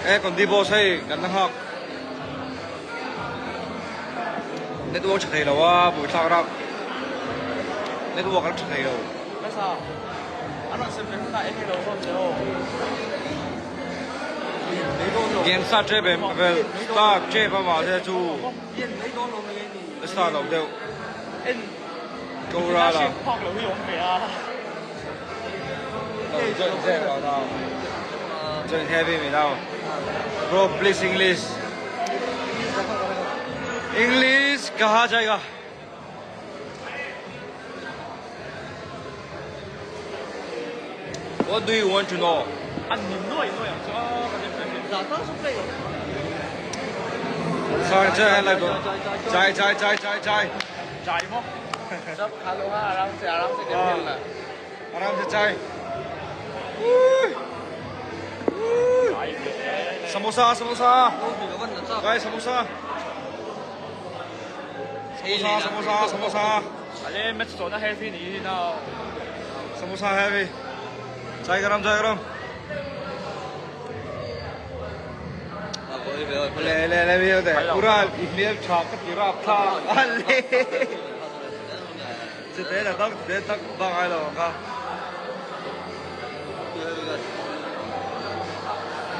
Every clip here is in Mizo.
E Condi boss hei kan la nghak network tha thei lo a buaithlak rap network an tha thei lo. Game start tep em vel start tep a mahse chu start lo deuh ko ral a. Join heavy me now. Bro, please English. English kaha jayega? What do you want to know? Chai chai chai chai chai. Chai mo. सब खा लो हाँ आराम से आराम से खेलना आराम से चाय Samosa samosa. Guys samosa. Samosa samosa samosa. Ale match tawhna heavy ni hi now. Samosa heavy. Chai garam chai garam. Le le le vi te. Pura i hmel tha ka ti rap tha. Ale. Chute la tak chute tak bak ai lo ang ka.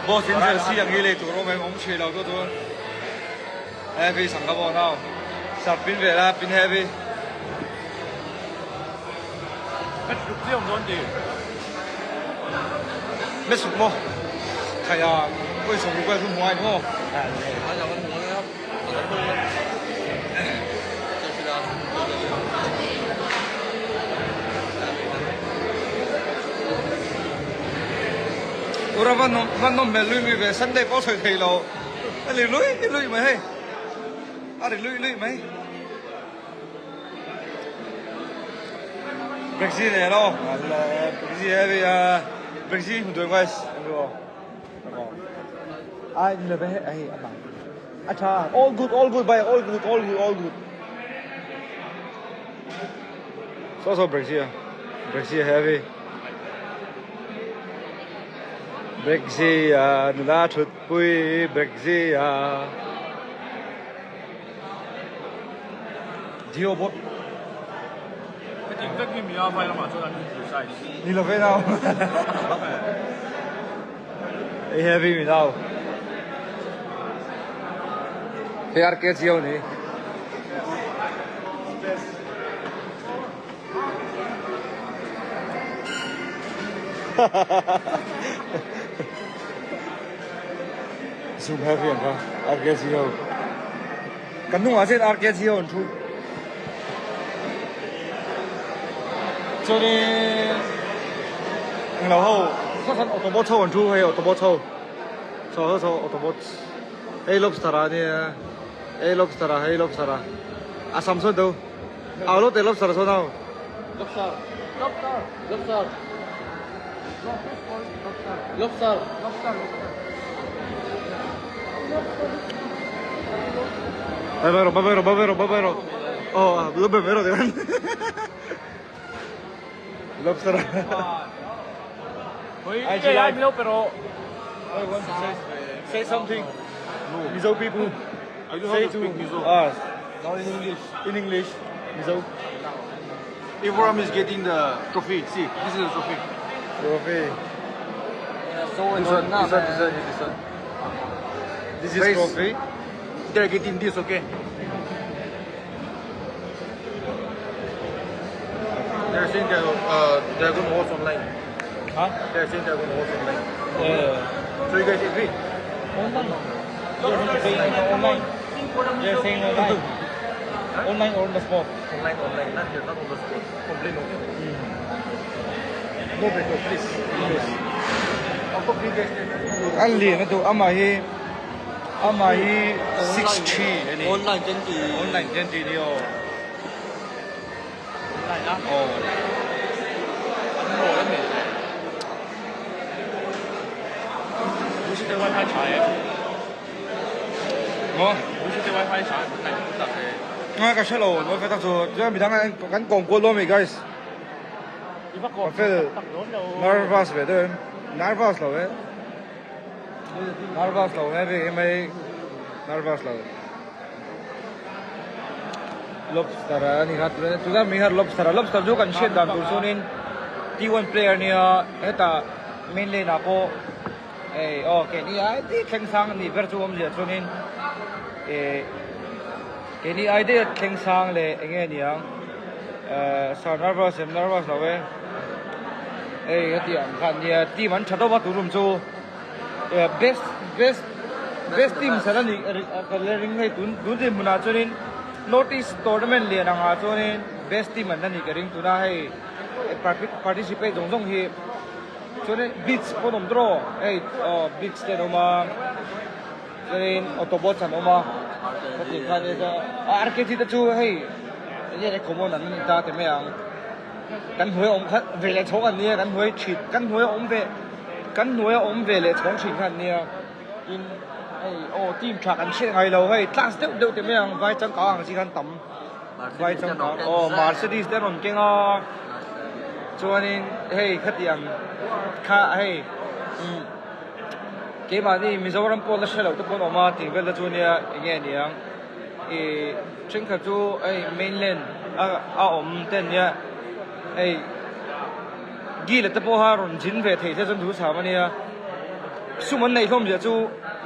Boss in jersey ang hi lei tur awm em awm thin lo chu chuan heavy sang ka pawh nau sap pin ve la pin heavy. Met suk chiang dawn ti. Met suk maw? Khaia pawisa ruk vel chu hmu ai ni maw? Ura va nawm va nawm hmel lui lui ve Sunday pawh sawi thei lo a ri lui lui mai hei a ri lui lui mai Brexit leh lo Brexit heavy a Brexit hmu duai guys Ai ni love hei a bang. A tha. All good, all good bhai, all good, all good, all good. So so Brexit. Brexit heavy. Brexit a nula thut pui Brexit a. Dio bot. Hetiang vek hi mi a vai lamah chuan an inpui size. Ni love now. Ei heavy mi nau. Hei RK chiau ni. Zoom heavy ang ka RK chiau. Kan hnungah chuan RK chiau an thu. Chuanin englo ho saw sawn autobot ho an thu hei autobot ho saw saw saw autobot hei lobster a nia hei lobster a hei lobster a a sam sawn deuh au lo teh lobster sawn ho lobster lobster lobster lobster lobster Bye bye rawh bye bye rawh bye bye rawh bye bye rawh aw lo bye bye rawh tih Lobster. IG live. I want to say, say something. No. Mizo people. I don't Say know how to to speak Mizo. us Now in English. in English. Mizo. Ibram is getting the trophy. See, this is the trophy. Trophy. So This one, this one, this one, this one. This is Guys. trophy. They're getting this, okay? They're saying they're, they're going to watch online. Huh? They're saying they're going to watch online. Yeah. So you guys agree? Online. Online. They're saying online. Online or on the spot. Online, online, not here, not on the spot. Complain, okay? No break, please. Please. I'll talk to you guys later. An lian a duh amah hi amah hi 6'3 a ni. Online 20. Online 20 ni aw. Online a? Aw. An mawl a ni. Bushi te wifi tha em? Maw? Bushi te wifi tha em? Online tak e. Ngai ka hre lo, wifi tak chu chuan midang an kan kawm kual dawn mai guys. I va kawm Ka fel tak dawn lo. Nervous ve deuh em? Nervous lo e. Nervous lo heavy emai nervous lo. Lobster a ni kha tuna mi kha lobster a lobster chu kan hriat dan tur chuanin T1 player nia hetah main lane ah pawh hei aw keini ai daih thleng sang a nih ber chu awmzia chuanin eh keini ai daih thleng sang leh eng nge niang eh sir nervous em nervous lo e hei heti ang khan nia team an tha deuh a tun rum chu. Best best best team sala ni ka la ring hei tun tun dinhmun ah chuanin north east tournament lian ang ah chuanin best team an la nih ka ring tuna hei participate zawng zawng hi chuanin beach pawh an awm tawh aw hei aw beach te an awm a chuanin autobots an awm a heti khan RKG te chu hei enge common an ni ta ti mai ang. Kan hnuai a awm kha ve leh chhawng an nia, kan hnuai thin, kan hnuai a awm ve, kan hnuai a awm ve leh chhawng thin kha an nia. Tin, hei aw team tha kan hriat ngai lo hei class deuh deuh te mai ang vai changkang ang chi khan tam. Vai changkang aw Mercedes te an rawn keng a, chuanin hei khati ang kha hei umm keimahni Mizoram pawh la hre loh te pawh an awm a tih vel te chu nia eng nge niang. Ih thenkhat chu hei mainland a a awm te ania hei gila te pawha rawn zin ve theih te chuan thu chham ania sum an neih hlawm zia chu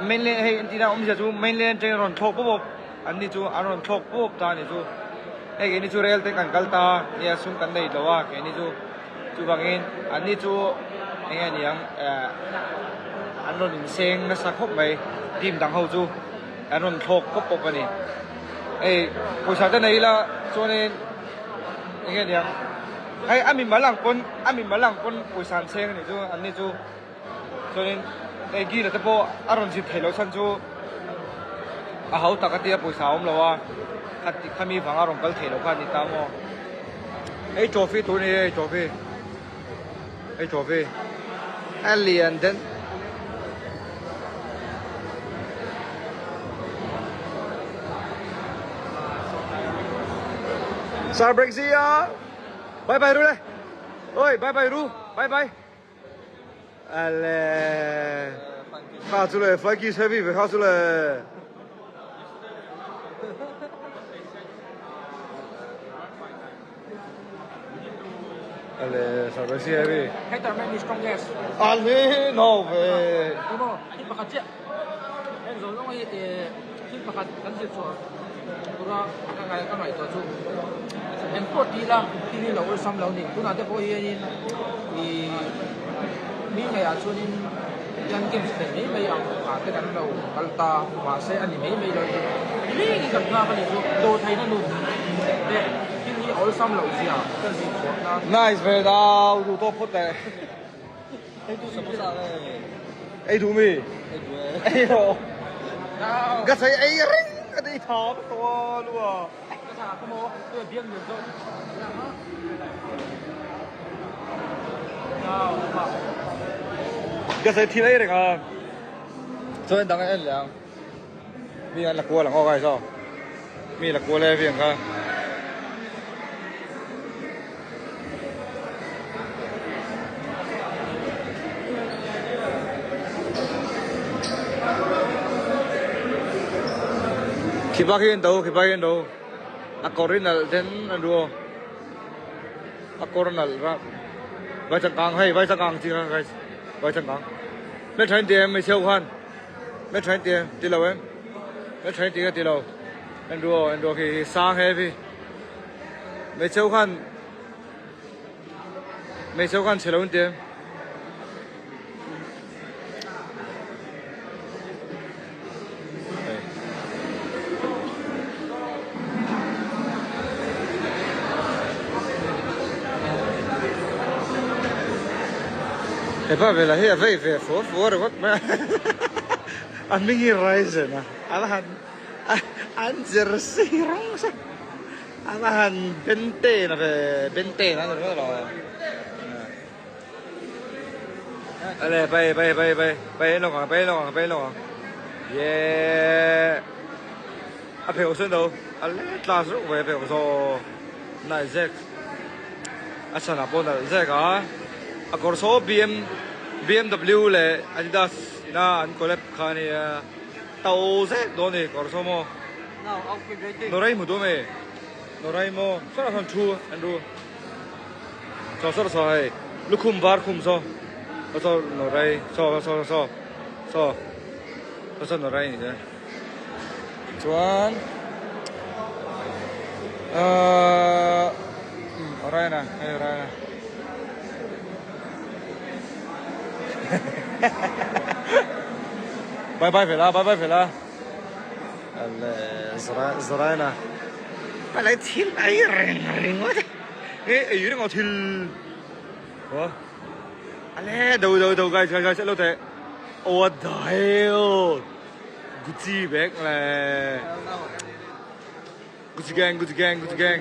mainland hei entir a awm zia chu mainland atangin a rawn thlawk pawp pawp an ni chu an rawn thlawk pawp ta a ni chu hei keini chu rel te kan kal ta nia sum kan nei lo a keini chu chuvangin an ni chu eng nge niang eh an rawn inseng nasa khawp mai team dang ho chu. An rawn thlawk pawp pawp a ni. Hei pawisa te nei ila chuanin eng nge niang hei a mimal ang pawn a mimal ang pawn pawisa an chheng a nih chu an ni chu chuanin hei Gila te pawh a rawn zin theih loh chhan chu a ho tak a tia pawisa a awm lo a khati khami vanga rawn kal theih loh kha a ni ta maw. Hei trophy tur a ni hei trophy hei trophy a lian den. Sir break zia bye bye ru le oi bye bye ru bye bye ale kha chu le fly kiss heavy ve kha chu le Ale sir break zia heavy Hater man is strongest. Ale no ve Emo thil pakhat chiah heng zawng zawng hi thil pakhat kan zir chhuah tura ka ngai ka ngaihtuah chu eng pawh ti ila thil hi lo awlsam lo ni tunah te pawh hianin ih mi ngeiah chuanin Indian games thei mai mai ang ah te kan lo kal ta mahse a ni mai mai lo hi nilengin kan nghak a ni chu dawhtheihna nun te thil hi a awlsam loh zia ka zir chhuah nan. Nice ve dau duh tawk phawt teh. Ei duh mi? Ei rawh. Ka sawi ei reng a ti tha vek tawh a lua. Ka sawi thil ei reng a. Chuan dang a en leh ang. Mi an la kual ang aw guys aw. Mi la kual e viang kha. Khi bak hi an do, khi bak hi an do. A kawr hi nalh den an ru aw. A kawr nalh rak. Vai changkang hei, vai changkang chi kha guys. Vai changkang. Hmel tha in ti em hmeichhe ho khan. Hmel tha in ti em ti lo em. Hmel tha in ti ka ti lo. En ru aw, en ru khi hi sang heavy. Hmeichhe ho khan hmeichhe ho khan chhe lo in ti em. Hepa vela hi a vei ve fua fua ringawt mai a a hming hi Ryzen a a la han an jersey rawng sa a la han benten a ve benten a ni ringawt lo ale pai pai pai pai pai lawk ang pai lawk ang pai lawk ang yeah a pheuh sawn do a le class reuh ve a pheuh saw nalh zek a chhanah pawh nalh zek a a kawr saw bm bmw leh adidas. ina an collab kha a nia to zet dawn a ni kawr saw maw Nawrei hmu duh mai Nawrei maw sawtah sawn thu an ru saw sawtah saw hei lukhum var khum saw saw saw Nawrei saw saw saw saw saw saw Nawrei a ni e chuan ahh Orion-a hei Orion-a. Bye bye vela bye bye vela le Zoraina palai thil ai reng ringawt e ei reng aw thil wa ale do do do guys guys guys lo te what the hell Gucci bag le Gucci gang Gucci gang Gucci gang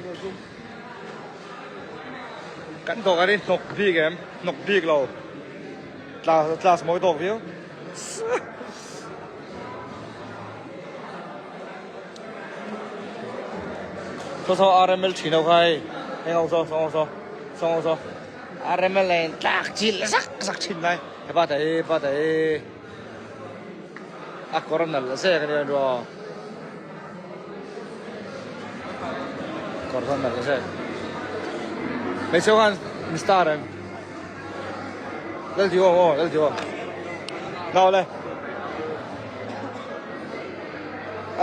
Kan tawk a ni hnawk bik em hnawk bik lo class class mawi tawk viau Saw saw RML thin ho kha hei heng ho saw saw ho saw saw ho saw RML a in tlak chilh zak zak thin mai hepa te hi hepa te hi a kawr nalh zek a nia ruah kawr kha nalh zek hmeichhe ho khan mi star em lal tih awm aw lal tih awm nau le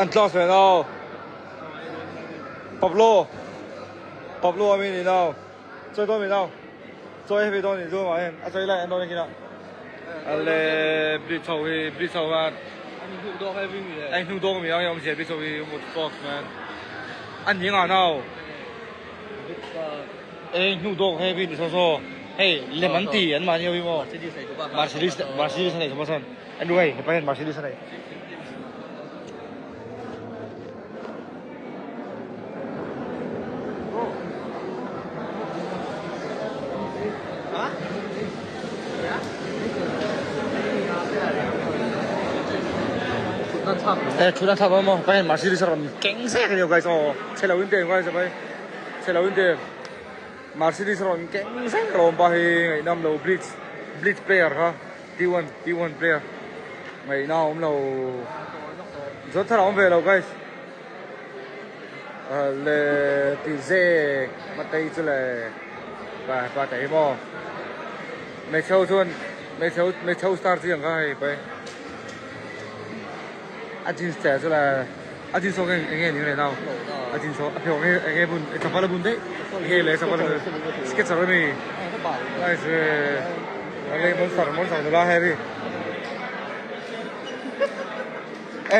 an class ve nau Pablo Pablo a mi ni nau chawi dawn mi nau chawi heavy dawn ni chu mah hian a chawi lai an dawn a kinah ale bridge ho hi bridge ho khan a in hnuk dawk ami ang awmzia bridge ho hi what the fuck man a ni ngah nau e hnuk dawk heavy ni saw saw hei lem an ti an mahni ho hi maw Mercedes Mercedes a nei chawp a chuan an ru hei hepa hian Mercedes a nei. Eh thut an thlak dawn maw pahin Mercedes a rawn keng zek a ni guys aw chhe lo in te guys awai chhe lo in te Mercedes a rawn keng zek a lawm pa hi ngaihnawm lo blitz blitz player kha T1 T1 player ngaihna a awm lo zawt thar a awm ve lo guys le ti zek matei chu le pa pa te hi maw hmeichhe ho chuan hmeichhe ho hmeichhe ho star chi ang kha hei pai a jeans che chu le a jeans ho eng nge ning le nau a jeans ho a pheuh eng nge bun chapal a bun daih nge le chapal a sketcher a mi nice ve ale monster monster nula heavy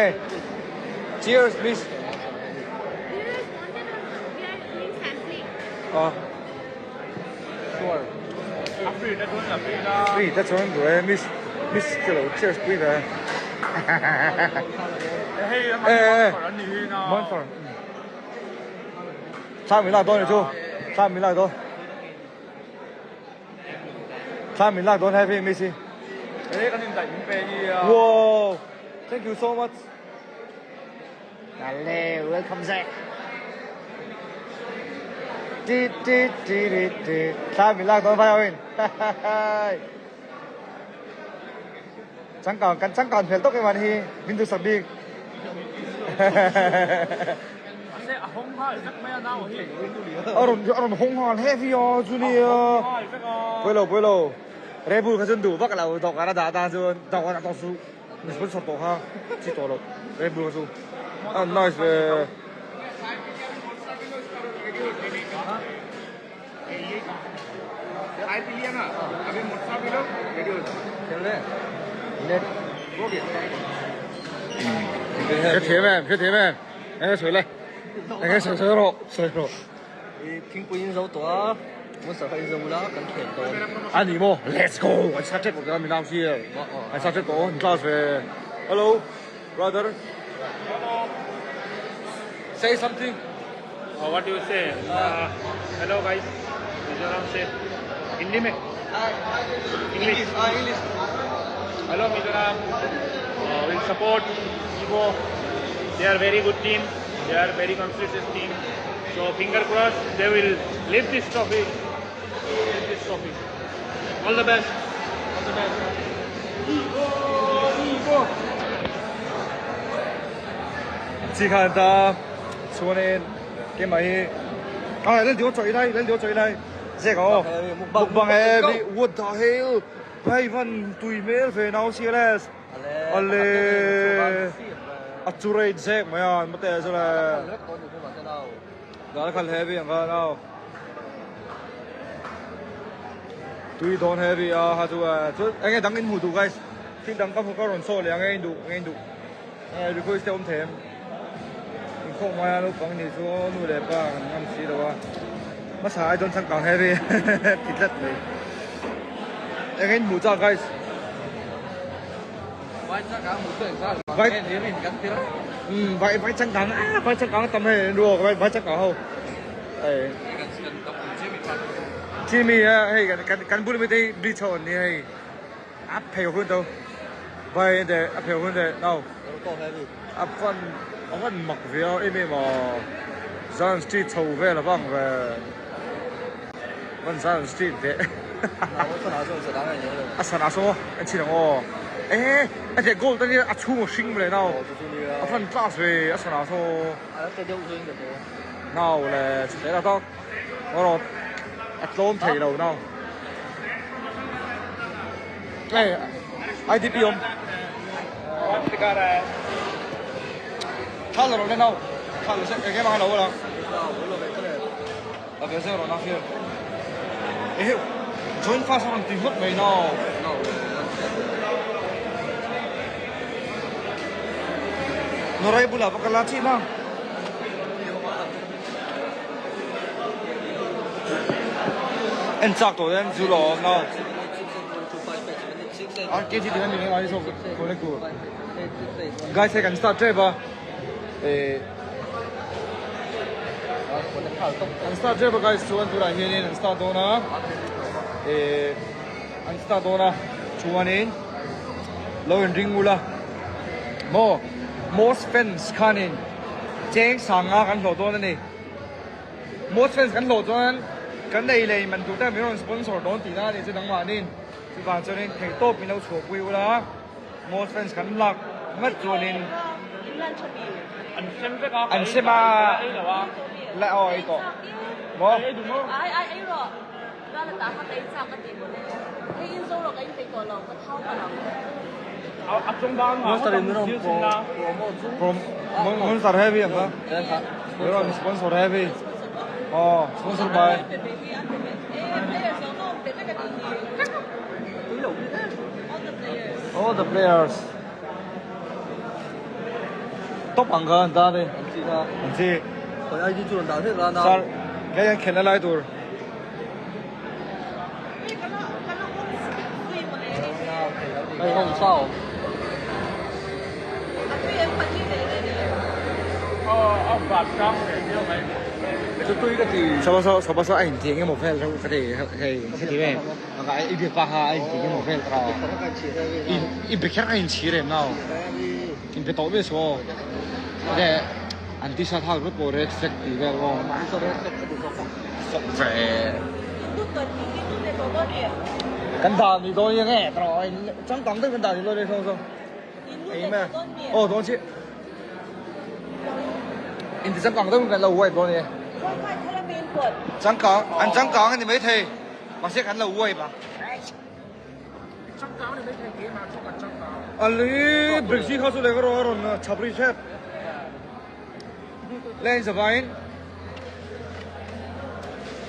eh cheers please oh sure free ta chuan free ta free ta chuan duh e miss miss chu lo cheers pui ve hei eh eh monster thla min lak dawn ni chu thla min lak dawn thla min lak dawn heavy miss hi eh kan in daih min pe hi wow thank you so much Dale, welcome Zack. Ti ti ti ti ti. Thla min lak dawn vai awin. Changkang kan changkan hmel tawk em an hi min duhsak bik. A rawn a rawn hawng nghal heavy a chu nia. Pawilo pawilo. Red Bull kha chuan duh vak lo dawhkan a dah tan chuan dawhkan a tawk chu Mi sponsor tawh kha chi tawh loh Red Bull kha chu a nice ve. Hre thiam em hre thiam em eng nge sawi le eng nge sawi sawi rawh sawi rawh. Thingpui in zo tawh a, monster kha in zo ula kan khel dawn. A ni maw? Let's go! An sa tep tawh min nau sir. An sa tep tawh an class ve. Hello brother. Hello. Say something. Uh, what do you say? Uh, hello guys. Mizoram se Hindi mein. English. English. Hello Mizoram. Uh, we'll support Evo. They are very good team. They are very consistent team. So finger crossed they will lift this trophy. Lift this trophy. All the best. All the best. Chi khan ta chuanin keimah hi ah lal dio chawi lai lal dio chawi lai zek aw mukbang heavy what the hell hei van tui hmel ve nau CLS ale a curate zek mai a an mate chu le dal khal heavy ang kha nau tui dawn heavy a ha chu chu enge dang in hmuh duh guys thil dang ka hmu ka rawn saw leh ang e in duh enge in duh. Request te awm thei em? Inkhawm ngaia naupang nih chu nu leh pa kan ngam si lo a, hmasa ai chuan changkang heavy ti tlat mai. Eng in hmuh chak guys? Vai changkang hmuh chu engzat Vai en hi rin kan ti reng. Um vai vai changkang ah vai changkang tam hei an ruak vai vai changkang ho. Ei. Kan kan kan pui Jimmy khan. Jimmy hei kan kan kan bul mi te bridge ho an ni hei. A phei hun to vai de a phei hun de no a van a van mak viau em em a Zion street chho vel a vang ve van Zion street ve a sana saw en chhin ang aw e a te gold ania a chhung a hring mawle nau a van class ve a sana saw nau le chhe la tawk Rawt a tlawm thei lo nau. Hei IDP awm. Thal rawh le nau. Thal se enge mah lo la. A ve se rawh na fir. Ehe join fast ron ti hot mai nau. Norai bula va kala chi na. En chak tawh hian zu lo a awm a. RKG tih hian mi zawk connect tur. Guys hei kan start tep a. Eh Kan start tep a guys chuan tunah hianin an start dawn a. Eh an start dawn a chuanin lo in ring ula. Maw most fans khanin Cheng sanga kan hlawh dawn a ni. Most fans kan hlawh chuan kan nei lei man tur te min rawn sponsor dawn tihna a ni chu nangmahnin. Chuvang chuanin theihtawp min lo chhuahpui ula, most fans kan lak ngat chuanin an sem a la aw ei tawh maw. Monster heavy ang ha? Meron sponsor heavy. Oh, sponsor by. All the players. Top ang kha an ta ni. An chi. Sir, kei an khelna lai tur. Sapa saw a inti eng emaw vel reuh ka ti hei heti em i biak pa kha a inti eng emaw vel ka i be kher a inchhir em nau inbe tawh miah suh aw an t-shirt hak rawt pawh red flag tih vel aw. Fawk ve. Kan dah ni dawn nge changkang deuh kan dah ni dawn e saw saw. Ei mai aw dawn chi. In ti changkang deuh kan lo wipe dawn e. Changkang an changkang ani mai thei mahse kan lo wipe a. Ali Brexit kha chu leh ka rawn chhap ri hrep. Le in zavaiin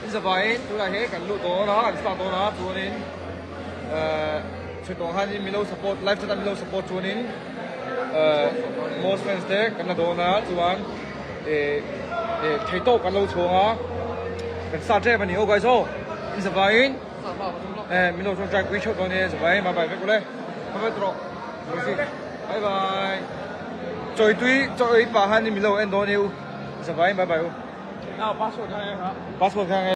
in zavaiin tunah hian kan luh dawn a kan start dawn a chuanin ehh chhun tawng hianin min lo support live chat a min lo support chuanin ehh most fans te kan la dawn a chuan ehh ehh theihtawp kan lo chhuang a kan start tep a ni aw guys aw in zavaiin ehh min lo tawngtai pui theuh dawn nia zavaiin bye bye vek ule bye bye tawh rawh bye bye. Chawi tui chawi pah hian min lo en dawn e u. Zavai bye bye u. Passport kha nge kha. Passport kha nge.